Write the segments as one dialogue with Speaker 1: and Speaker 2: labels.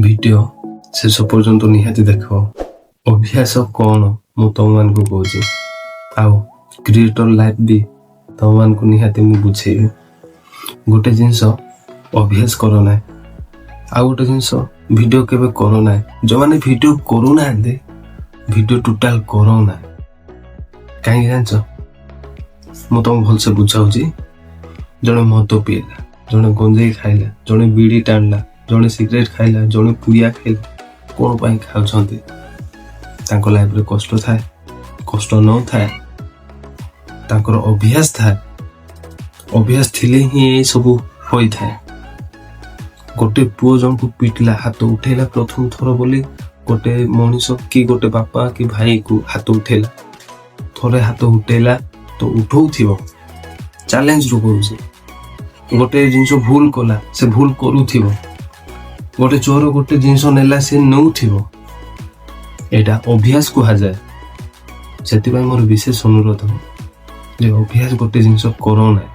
Speaker 1: Video ଶେଷ ପର୍ଯ୍ୟନ୍ତ ନିହାତି ଦେଖ। ଅଭ୍ୟାସ କ'ଣ ମୁଁ ତମମାନଙ୍କୁ କହୁଛି, ଆଉ କ୍ରିଏଟର ଲାଇଫ୍ ବି ତମମାନଙ୍କୁ ନିହାତି ମୁଁ ବୁଝେଇବି। ଗୋଟେ ଜିନିଷ ଅଭ୍ୟାସ କର ନାହିଁ, ଆଉ ଗୋଟେ ଜିନିଷ ଭିଡ଼ିଓ କେବେ କର ନାହିଁ। ଯେଉଁମାନେ ଭିଡ଼ିଓ କରୁନାହାନ୍ତି, ଭିଡ଼ିଓ ଟୋଟାଲ କର ନାହିଁ। କାହିଁକି ଜାଣିଛ? ମୁଁ ତମକୁ ଭଲସେ ବୁଝାଉଛି। ଜଣେ ମଦ ପିଇଲା, ଜଣେ ଗଞ୍ଜେଇ ଖାଇଲା, ଜଣେ ବିଡ଼ି ଟାଣିଲା, ଜଣେ ସିଗାରେଟ ଖାଇଲା, ଜଣେ ପୁଡ଼ିଆ ଖାଇଲା, କ'ଣ ପାଇଁ ଖାଉଛନ୍ତି? ତାଙ୍କ ଲାଇଫରେ କଷ୍ଟ ଥାଏ, କଷ୍ଟ ନଥାଏ, ତାଙ୍କର ଅଭ୍ୟାସ ଥାଏ। ଅଭ୍ୟାସ ଥିଲେ ହିଁ ଏସବୁ ହୋଇଥାଏ। ଗୋଟେ ପୁଅ ଜଣକୁ ପିଟିଲା, ହାତ ଉଠେଇଲା ପ୍ରଥମ ଥର ବୋଲି, ଗୋଟେ ମଣିଷ କି ଗୋଟେ ବାପା କି ଭାଇକୁ ହାତ ଉଠେଇଲା, ଥରେ ହାତ ଉଠେଇଲା ତ ଉଠଉଥିବ। ଚ୍ୟାଲେଞ୍ଜରୁ କହୁଛି। ଗୋଟେ ଜିନିଷ ଭୁଲ କଲା, ସେ ଭୁଲ କରୁଥିବ। ଗୋଟେ ଚୋର ଗୋଟେ ଜିନିଷ ନେଲା, ସେ ନେଉଥିବ। ଏଇଟା ଅଭ୍ୟାସ କୁହାଯାଏ। ସେଥିପାଇଁ ମୋର ବିଶେଷ ଅନୁରୋଧ ଯେ ଅଭ୍ୟାସ ଗୋଟେ ଜିନିଷ କର ନାହିଁ।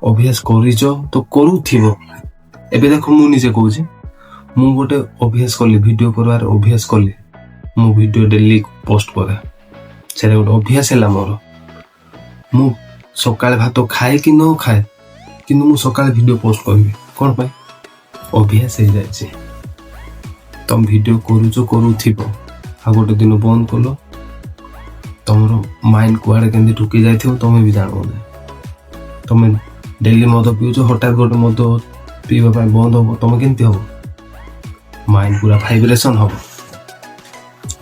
Speaker 1: ଅଭ୍ୟାସ କରିଛ ତ କରୁଥିବ। ଏବେ ଦେଖ, ମୁଁ ନିଜେ କହୁଛି, ମୁଁ ଗୋଟେ ଅଭ୍ୟାସ କଲି, ଭିଡ଼ିଓ କରିବାର ଅଭ୍ୟାସ କଲି। ମୁଁ ଭିଡ଼ିଓ ଡେଲି ପୋଷ୍ଟ କରେ, ସେଇଟା ଗୋଟେ ଅଭ୍ୟାସ ହେଲା ମୋର। ମୁଁ ସକାଳେ ଭାତ ଖାଏ କି ନ ଖାଏ, କିନ୍ତୁ ମୁଁ ସକାଳେ ଭିଡ଼ିଓ ପୋଷ୍ଟ କରିବି। କ'ଣ ପାଇଁ? ଅଭ୍ୟାସ ହେଇଯାଇଛି। ତମେ ଭିଡ଼ିଓ କରୁଛ, କରୁଥିବ, ଆଉ ଗୋଟେ ଦିନ ବନ୍ଦ କଲ, ତମର ମାଇଣ୍ଡ କୁଆଡ଼େ କେମିତି ଢୁକି ଯାଇଥିବ, ତମେ ବି ଜାଣିବ ନାହିଁ। ତମେ ଡେଲି ମଦ ପିଉଛ, ହଠାତ୍ ଗୋଟେ ମଦ ପିଇବା ପାଇଁ ବନ୍ଦ ହବ, ତମେ କେମିତି ହବ? ମାଇଣ୍ଡ ପୁରା ଭାଇବ୍ରେସନ୍ ହବ।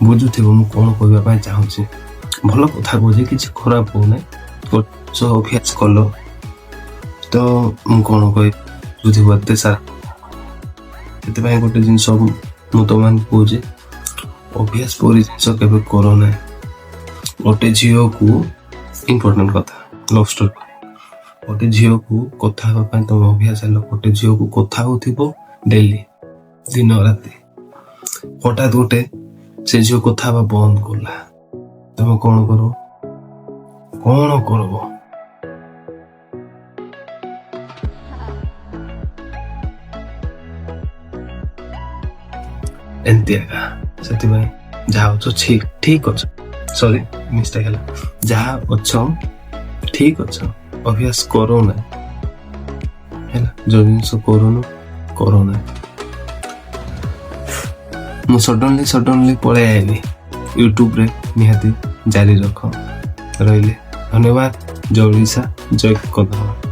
Speaker 1: ବୁଝୁଥିବ ମୁଁ କ'ଣ କହିବା ପାଇଁ ଚାହୁଁଛି। ଭଲ କଥା କହୁଛି, କିଛି ଖରାପ କହୁନାହିଁ। ଅଭ୍ୟାସ କଲ ତ ମୁଁ କ'ଣ କହିବି, ବୁଝିବ ଏତେ ସାରା। ସେଥିପାଇଁ ଗୋଟେ ଜିନିଷ ମୁଁ ତମମାନଙ୍କୁ କହୁଛି, ଅଭ୍ୟାସ ପରି ଜିନିଷ କେବେ କର ନାହିଁ। ଗୋଟେ ଝିଅକୁ, ଇମ୍ପୋର୍ଟାଣ୍ଟ କଥା, ଲଭ୍ ଷ୍ଟୋରି, ଗୋଟେ ଝିଅକୁ କଥା ହେବା ପାଇଁ ତମେ ଅଭ୍ୟାସ ହେଲ। ଗୋଟେ ଝିଅକୁ କଥା ହଉଥିବ ଡେଲି, ଦିନ ରାତି, ହଠାତ୍ ଗୋଟେ ସେ ଝିଅ କଥା ହେବା ବନ୍ଦ କଲା, ତମେ କ'ଣ କରିବ? କ'ଣ କରିବ? ଏମିତି ଏକା। ସେଥିପାଇଁ ଯାହା ଅଛ ଠିକ ଠିକ ଅଛ। ସରି, ମିଷ୍ଟେକ୍ ହେଲା। ଯାହା ଅଛ ଠିକ ଅଛ, ଅଭ୍ୟାସ କର ନାହିଁ। ହେଲା, ଯୋଉ ଜିନିଷ କରୁନ, କର ନାହିଁ। ମୁଁ ସଡନଲି ସଡନଲି ପଳେଇ ଆଇଲି ୟୁଟ୍ୟୁବରେ। ନିହାତି ଜାରି ରଖ। ରହିଲେ, ଧନ୍ୟବାଦ। ଜୟ ଓଡ଼ିଶା, ଜୟ କନ୍ଧମାଳ।